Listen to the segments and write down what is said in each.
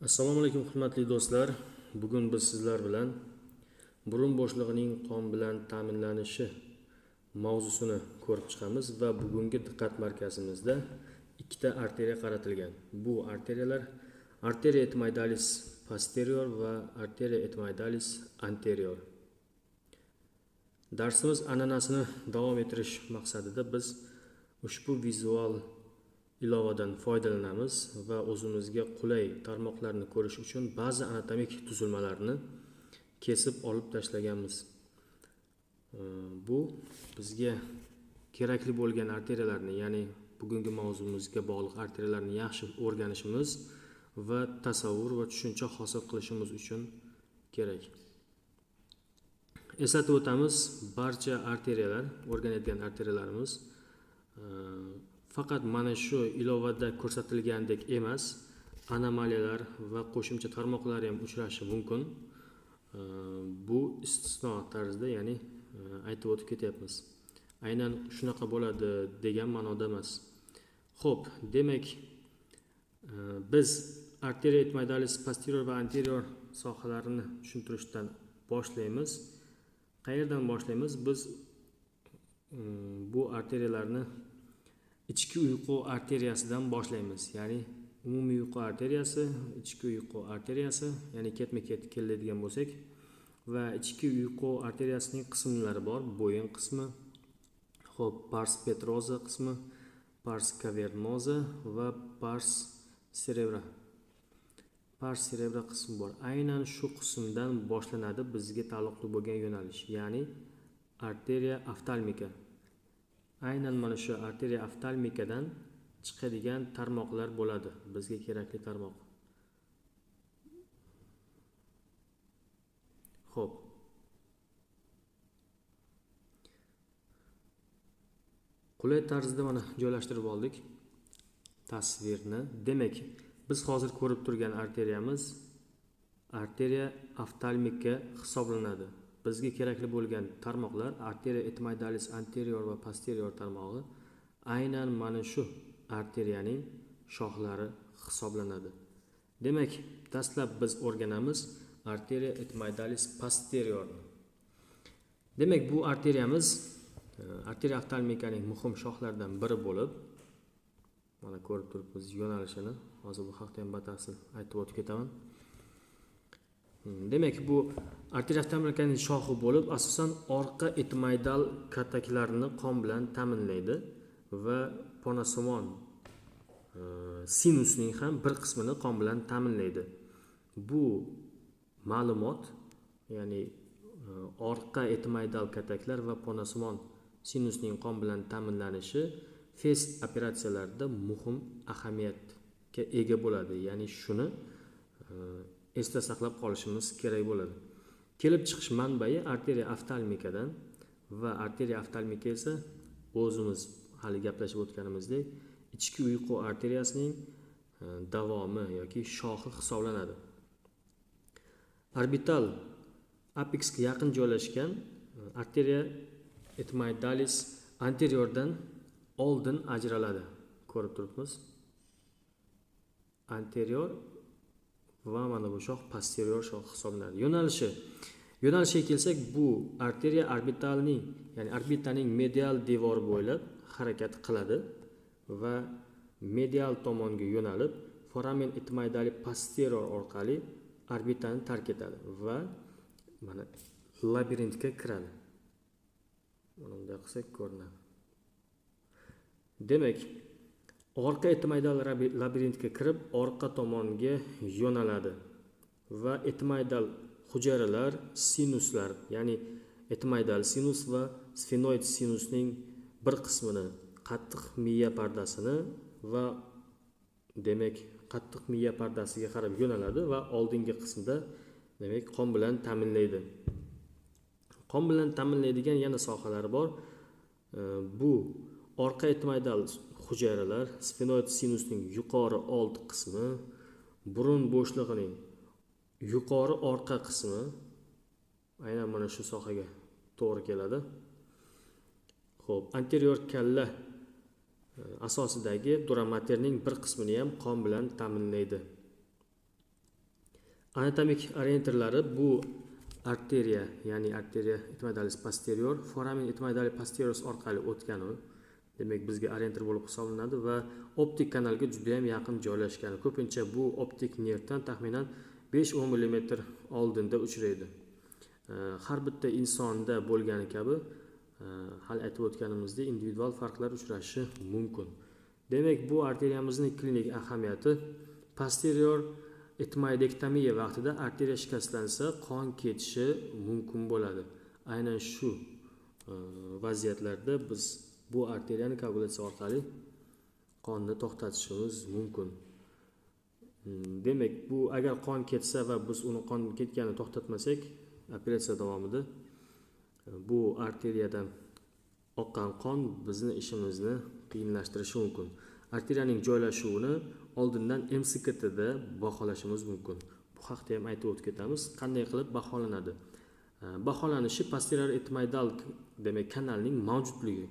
Assalomu alaykum hurmatli do'stlar. Bugun biz sizlar bilan burun bo'shlig'ining qon bilan ta'minlanishi mavzusini ko'rib chiqamiz va bugungi diqqat markazimizda ikkita arteriya qaratilgan. Bu arteriyalar arteriya etmoidalis posterior va arteriya etmoidalis anterior. Darsimiz an'anasini davom ettirish maqsadida biz ushbu vizual ilovadan foydalanamiz va o'zimizga qulay tarmoqlarni ko'rish uchun ba'zi anatomik tuzilmalarni kesib olib tashlaganmiz. Bu bizga kerakli bo'lgan arteriyalarni, ya'ni bugungi mavzumizga bog'liq arteriyalarni yaxshi o'rganishimiz va tasavvur va tushuncha hosil qilishimiz uchun kerak. Eslatib o'tamiz, barcha arteriyalar, o'rganayotgan arteriyalarimiz faqat mana shu ilovada ko'rsatilgandek emas, anomaliyalar va qo'shimcha tarmoqlar ham uchrashi mumkin. Bu istisno tarzda, ya'ni aytib o'tib ketyapmiz. Aynan shunaqa bo'ladi degan ma'noda emas. Xo'p, demak, biz arteriya etmoidalis posterior va anterior sohalarini tushuntirishdan boshlaymiz. Qayerdan boshlaymiz? Biz bu arteriyalarni ichki uyqu arteriyasidan boshlaymiz. Ya'ni umumiy uyqu arteriyasi, ichki uyqu arteriyasi, ya'ni ketma-ket keladigan bo'lsak va ichki uyqu arteriyasining qismlari bor. Bo'yin qismi, xo'p, pars petroza qismi, pars cavernosa va pars cerebra. Pars cerebra qismi bor. Aynan shu qismdan boshlanadi bizga taalluqli bo'lgan yo'nalish, ya'ni arteriya oftalmika. Aynan mana shu arteriya oftalmikadan chiqadigan tarmoqlar bo'ladi, bizga kerakli tarmoq. Xo'p. Qulay tarzda mana joylashtirib oldik tasvirni. Demak, biz hozir ko'rib turgan arteriyamiz arteriya oftalmika hisoblanadi. Bizga kerakli bo'lgan tarmoqlar arteriya etmoidalis anterior va posterior tarmog'i aynan mana shu arteriyaning shoxlari hisoblanadi. Demak, dastlab biz o'rganamiz arteriya etmoidalis posteriorni. Demak, bu arteriyamiz arteriya oftalmikaning muhim shoxlaridan biri bo'lib, mana ko'rib turibmiz yo'nalishini. Hozir bu haqda ham batafsil aytib o'tib ketaman. Demak, bu arteriya oftalmikaning shoxi bo'lib, asosan orqa etmoidal kataklarini qon bilan ta'minlaydi va ponasimon sinusning ham bir qismini qon bilan ta'minlaydi. Bu ma'lumot, ya'ni orqa etmoidal kataklar va ponasimon sinusning qon bilan ta'minlanishi FES operatsiyalarida muhim ahamiyatga ega bo'ladi. Ya'ni shuni esda saqlab qolishimiz kerak bo'ladi. Kelib chiqish manbai arteriya oftalmikadan va arteriya oftalmika esa o'zimiz hali gaplashib o'tganimizdek ichki uyqu arteriyasining davomi yoki shoxi hisoblanadi. Orbital apeksga yaqin joylashgan arteriya etmoidalis anteriordan oldin ajraladi. Ko'rib turibmiz. Anterior va mana bu shox posterior shox hisoblanadi. Yo'nalishiga kelsak, bu arteriya orbitalning, ya'ni orbitaning medial devori bo'ylab harakat qiladi va medial tomonga yo'nalib, foramen etmoidali posterior orqali orbitani tark etadi va mana labirintga kiradi. Mana bunday qilsak ko'rinadi. Demak, orqa etmoidal labirintga kirib, orqa tomonga yo'naladi va etmoidal hujayralar, sinuslar, ya'ni etmoidal sinus va sfenoid sinusning bir qismini, qattiq miya pardasini va demak qattiq miya pardasiga qarab yo'naladi va oldingi qismda demak qon bilan ta'minlaydi. Qon bilan ta'minlaydigan yana sohalari bor. Bu orqa etmoidal hujayralar, sfenoid sinusning yuqori old qismi, burun bo'shlig'ining yuqori orqa qismi aynan mana shu sohaga to'g'ri keladi. Xo'p, anterior kalla asosidagi duramaterning bir qismini ham qon bilan ta'minlaydi. Anatomik orientirlari bu arteriya, ya'ni arteriya etmoidalis posterior, foramen etmoidali posterior orqali o'tgani, demak bizga orientir bo'lib hisoblanadi va optik kanalga juda ham yaqin joylashgani. Ko'pincha bu optik nervdan taxminan 5-10 mm oldinda uchraydi. Har bitta insonda bo'lgani kabi, hali aytib o'tganimizdek, individual farqlar uchrashi mumkin. Demak, bu arteriyamizning klinik ahamiyati posterior etmoidektomiya vaqtida arteriya shikastlansa, qon ketishi mumkin bo'ladi. Aynan shu vaziyatlarda biz bu arteriyani koagulyatsiya orqali qonni to'xtatishimiz mumkin. Demak, bu agar qon ketsa va biz uni qon ketganini to'xtatmasak, operatsiya davomida bu arteriyadan oqqan qon bizni ishimizni qiyinlashtirishi mumkin. Arteriyaning joylashuvini oldindan MCKTda baholashimiz mumkin. Bu haqda ham aytib o'tib ketamiz. Qanday qilib baholanadi? Baholanishi posterior etmoidal, demak kanalning mavjudligi.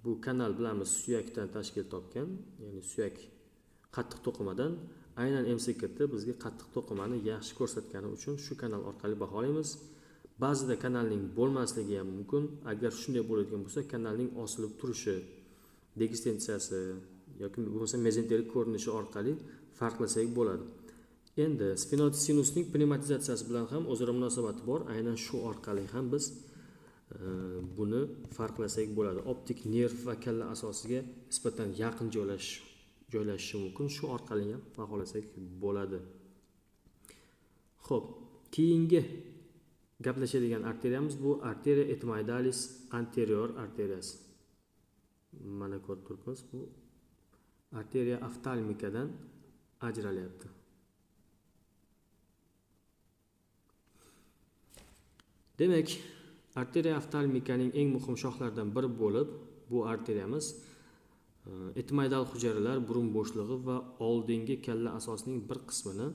Bu kanal bilamiz suyakdan tashkil topgan, ya'ni suyak qattiq to'qimadan. Aynan MCKT bizga qattiq to'qimani yaxshi ko'rsatgani uchun shu kanal orqali baholaymiz. Ba'zida kanalning bo'lmasligi ham mumkin. Agar shunday bo'ladigan bo'lsa, kanalning osilib turishi, degistensiyasi yoki bo'lmasa mezenterik ko'rinishi orqali farqlasak bo'ladi. Endi sfenoid sinusning pnevmatizatsiyasi bilan ham o'zaro munosabati bor. Aynan shu orqali ham biz buni farqlasak bo'ladi. Optik nerv va kalla asosiga nisbatan yaqin joylashishi mumkin. Shu orqali ham baholasak bo'ladi. Xo'p, keyingi gaplashadigan arteriyamiz bu arteriya etmoidalis anterior arteriyasi. Mana ko'rib turibmiz, bu arteriya oftalmikadan ajralyapti. Demak, arteriya oftalmikaning eng muhim shoxlaridan biri bo'lib, bu arteriyamiz etmoidal hujayralar, burun bo'shlig'i va oldingi kalla asosining bir qismini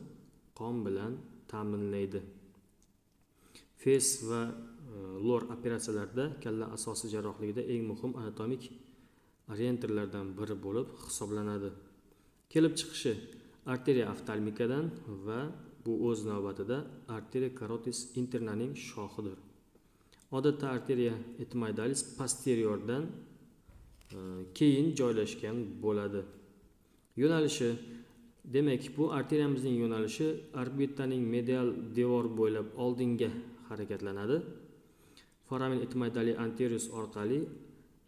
qon bilan ta'minlaydi. Fes va lor operatsiyalarida kalla asosi jarrohligida eng muhim anatomik orientirlardan biri bo'lib hisoblanadi. Kelib chiqishi arteriya oftalmikadan va bu o'z navbatida arteriya carotis internaning shoxidir. Odatda arteriya etmoidalis posteriordan keyin joylashgan bo'ladi. Yo'nalishi, demak, bu arteriyamizning yo'nalishi orbitaning medial devor bo'ylab oldinga harakatlanadi. Foramen etmoidali anterius orqali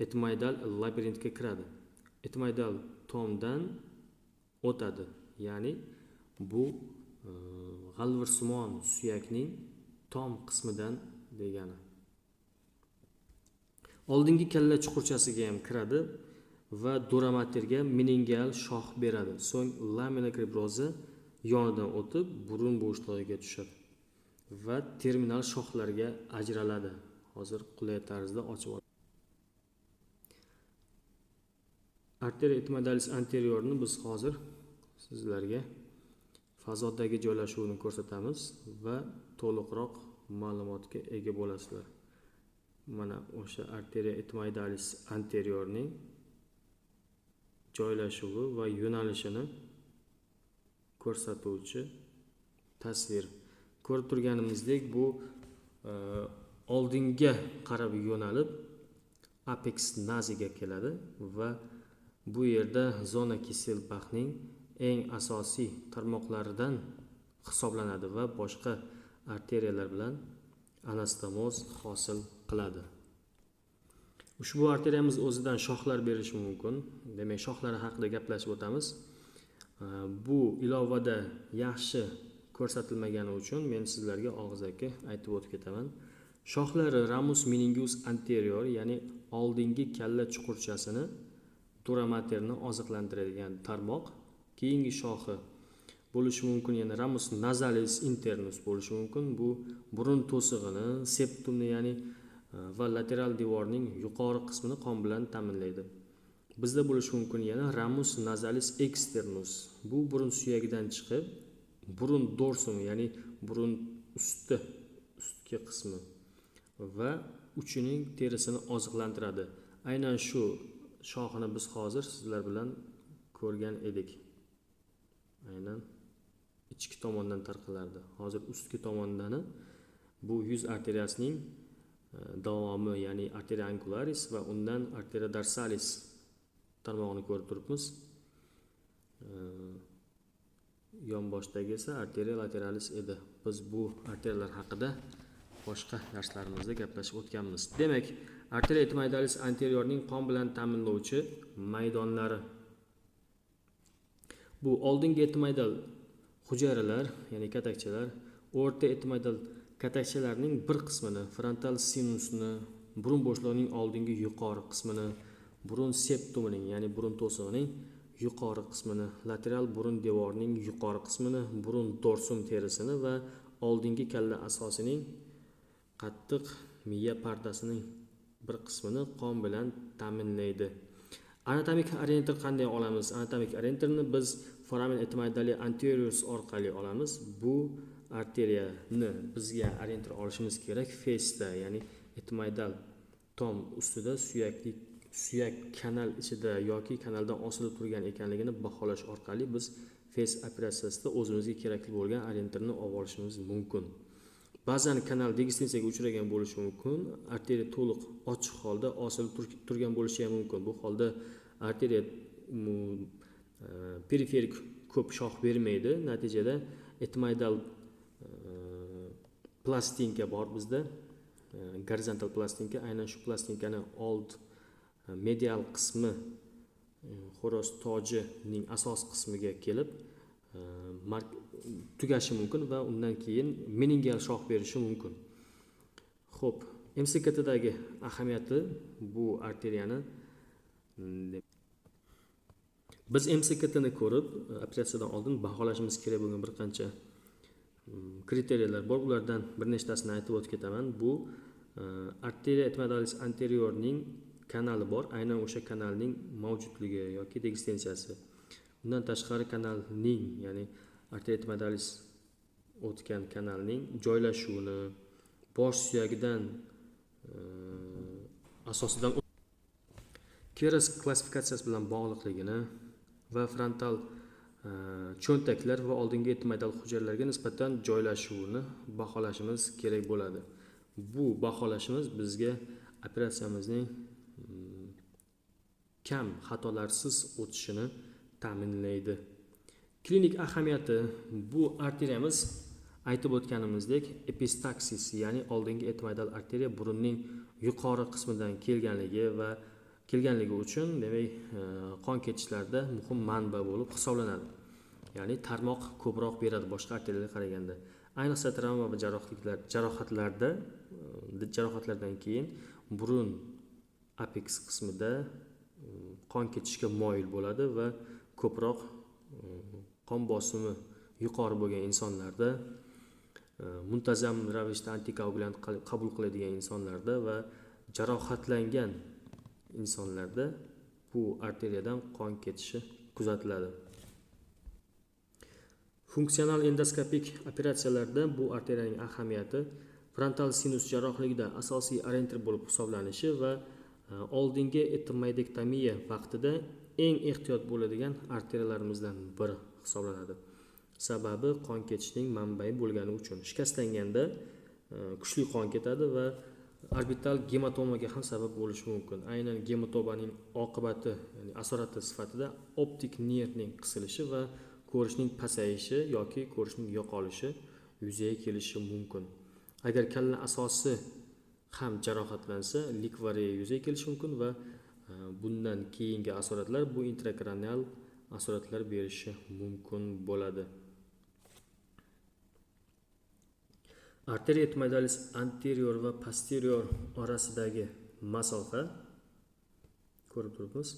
etmoidal labirintga kiradi. Etmoidal tomdan o'tadi. Ya'ni bu g'alvirsimon suyakning tom qismidan degani. Oldingi kalla chuqurchasiga ham kiradi va duramaterga meningeal shox beradi. So'ng lamina cribrosa yonidan o'tib burun bo'shlig'iga tushadi va terminal shoxlarga ajraladi. Hozir qulay tarzda ochib olamiz. Arteriya etmoidalis anteriorni biz hozir sizlarga fazodagi joylashuvini ko'rsatamiz va to'liqroq ma'lumotga ega bo'lasizlar. Mana o'sha arteriya etmoidalis anteriorning joylashuvi va yo'nalishini ko'rsatuvchi tasvir. Ko'rib turganimizdek, bu oldinga qarab yo'nalib apex naziga keladi va bu yerda zona Kisselbachning eng asosiy tarmoqlaridan hisoblanadi va boshqa arteriyalar bilan anastomoz hosil qiladi. Ushbu arteriyamiz o'zidan shoxlar berishi mumkin. Demak, shoxlari haqida gaplashib o'tamiz. Bu ilovada yaxshi ko'rsatilmagani uchun men sizlarga og'zaki aytib o'tib ketaman. Shoxlari ramus meningius anterior, ya'ni oldingi kalla chuqurchasini duramaterni oziqlantiradigan tarmoq. Keyingi shoxi bo'lishi mumkin, ya'ni ramus nasalis internus bo'lishi mumkin. Bu burun to'sig'ini, septumni, ya'ni va lateral devorning yuqori qismini qon bilan ta'minlaydi. Bizda bo'lishi mumkin yana ramus nasalis externus. Bu burun suyagidan chiqib, burun dorsumi, ya'ni burun ustki qismi va uchining terisini oziqlantiradi. Aynan shu shoxini biz hozir sizlar bilan ko'rgan edik. Aynan Ichki tomondan tarqalardi. Hozir ustki tomondani bu yuz arteriyasining davomi, ya'ni arteriya angularis va undan arteriya dorsalis tarmog'ini ko'rib turibmiz. Yonboshdagi esa arteriya lateralis edi. Biz bu arteriyalar haqida boshqa darslarimizda gaplashib o'tganmiz. Demak, arteriya etmoidalis anteriorning qon bilan ta'minlovchi maydonlari. Bu oldingi etmoidal hujayralar, ya'ni katakchalar, o'rta etmoidal katakchalarning bir qismini, frontal sinusni, burun bo'shlig'ining oldingi yuqori qismini, burun septumining, ya'ni burun to'sig'ining yuqori qismini, lateral burun devorining yuqori qismini, burun dorsum terisini va oldingi kalla asosining qattiq miya pardasining bir qismini qon bilan ta'minlaydi. Anatomik orientir qanday olamiz? Anatomik orientirni biz foramen etmoidali anterius orqali olamiz. Bu arteriyani bizga orientir olishimiz kerak fesda, ya'ni etmoidal tom ustida suyak kanal ichida yoki kanaldan osilib turgan ekanligini baholash orqali biz fes operatsiyasida o'zimizga kerakli bo'lgan orientirni olib olishimiz mumkin. Ba'zan kanal degistensiyaga uchragan bo'lishi mumkin, arteriya to'liq ochiq holda osilib turgan bo'lishi ham mumkin. Bu holda arteriya periferik ko'p shox bermaydi. Natijada etmoidal plastinka bor bizda, gorizontal plastinka. Aynan shu plastinkani old medial qismi xo'roz tojining asos qismiga kelib tugashi mumkin va undan keyin meningeal shox berishi mumkin. Xo'p, MCKTdagi ahamiyati bu arteriyani biz MCKTni ko'rib operatsiyadan oldin baholashimiz kerak bo'lgan bir qancha kriteriyalar bor. Ulardan bir nechtasini aytib o'tib ketaman. Bu arteriya etmoidalis anteriorning kanali bor. Aynan o'sha kanalning mavjudligi yoki degistensiyasi. Undan tashqari kanalning, ya'ni arteriya etmoidalis o'tgan kanalning joylashuvini, bosh suyagidan asosidan Keras klassifikatsiyasi bilan bog'liqligini va frontal cho'ntaklar va oldingi etmoidal hujayralarga nisbatan joylashuvini baholashimiz kerak bo'ladi. Bu baholashimiz bizga operatsiyamizning kam xatolarsiz o'tishini ta'minlaydi. Klinik ahamiyati bu arteriyamiz aytib o'tganimizdek epistaksis, ya'ni oldingi etmoidal arteriya burunning yuqori qismidan kelganligi uchun demak qon ketishlarda muhim manba bo'lib hisoblanadi. Ya'ni tarmoq ko'proq beradi boshqa arteriyalarga qaraganda. Ayniqsa travma va jarohatlardan keyin burun apeks qismida qon ketishga moyil bo'ladi va ko'proq qon bosimi yuqori bo'lgan insonlarda, muntazam ravishda antikoagulyant qabul qiladigan insonlarda va jarohatlangan insonlarda bu arteriyadan qon ketishi kuzatiladi. Funksional endoskopik operatsiyalarda bu arteriyaning ahamiyati frontal sinus jarrohligida asosiy orientir bo'lib hisoblanishi va oldingi etmoidektomiya vaqtida eng ehtiyot bo'ladigan arteriyalarimizdan biri hisoblanadi. Sababi qon ketishning manbai bo'lgani uchun. Shikastlanganda kuchli qon ketadi va orbital gematomaga ham sabab bo'lishi mumkin. Aynan gematomaning oqibati, ya'ni asorati sifatida optik nervning qisilishi va ko'rishning pasayishi yoki ko'rishning yo'qolishi yuzaga kelishi mumkin. Agar kalla asosi ham jarohatlansa, likvariya yuzaga kelishi mumkin va bundan keyingi asoratlar bu intrakranial asoratlar berishi mumkin bo'ladi. Arteriya etmoidalis anterior va posterior orasidagi masofa ko'rib turibmiz.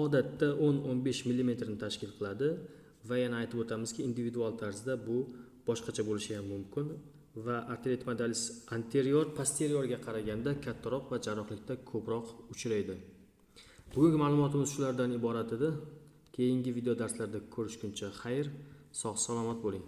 Odatda 10-15 millimetrni tashkil qiladi va yana aytib o'tamizki, individual tarzda bu boshqacha bo'lishi ham mumkin va arteriya etmoidalis anterior posteriorga qaraganda kattaroq va jarrohlikda ko'proq uchraydi. Bugungi ma'lumotimiz shulardan iborat edi. Keyingi video darslarda ko'rishguncha xayr, sog' salomat bo'ling.